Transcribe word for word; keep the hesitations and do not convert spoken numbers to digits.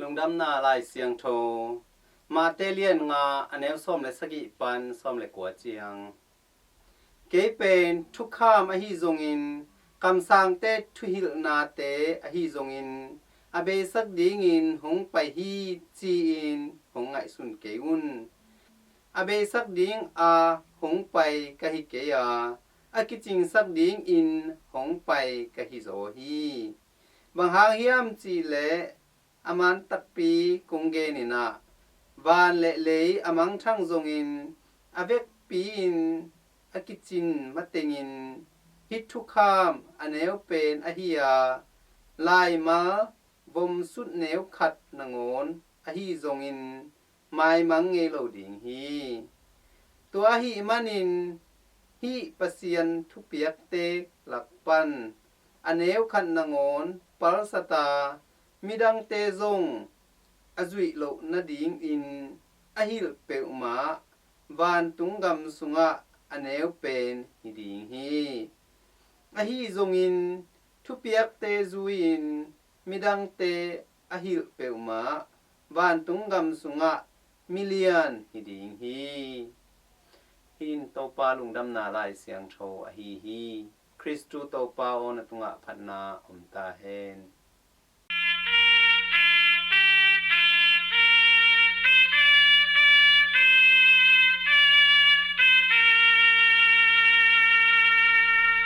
Lungdamna Lai Siangtho, Mate lian nga, a neu sawm le sagih pan sawm le kua ciang. Kei pen thukham ahi zongin, kamsangte thuhilhnate ahi zongin, a beisak dingin hong pai hi ci-in hong ngaihsun kei un. A beisak ding a hong pai ka hi kei a, a kicingsak dingin hong pai ka hi zaw hi. Bang hang hiam cihleh, a man takpi kong genin ah, van le lei a mangthang zongin, a vekpi-in a kicin matengin, hih thukham a neu pen ahi a, laimal vom sut neu khat nangawn ahi zongin, maimang ngei lo ding hi. Tua ahih manin, hih Pasian thupiakte lak pan a neu khat nangawn palsat a, midangte zong a zuih loh nadingin a hilh peuhmah vantung gam sungah a neu pen hi ding hi. Ahi zongin, thupiakte zui-in midangte a hilh peuhmah vantung gam sungah milian hi ding hi. Hih in Topa Lungdamna Lai Siangtho ahi hi. Khristu Topa aw, na tungah phatna om ta hen.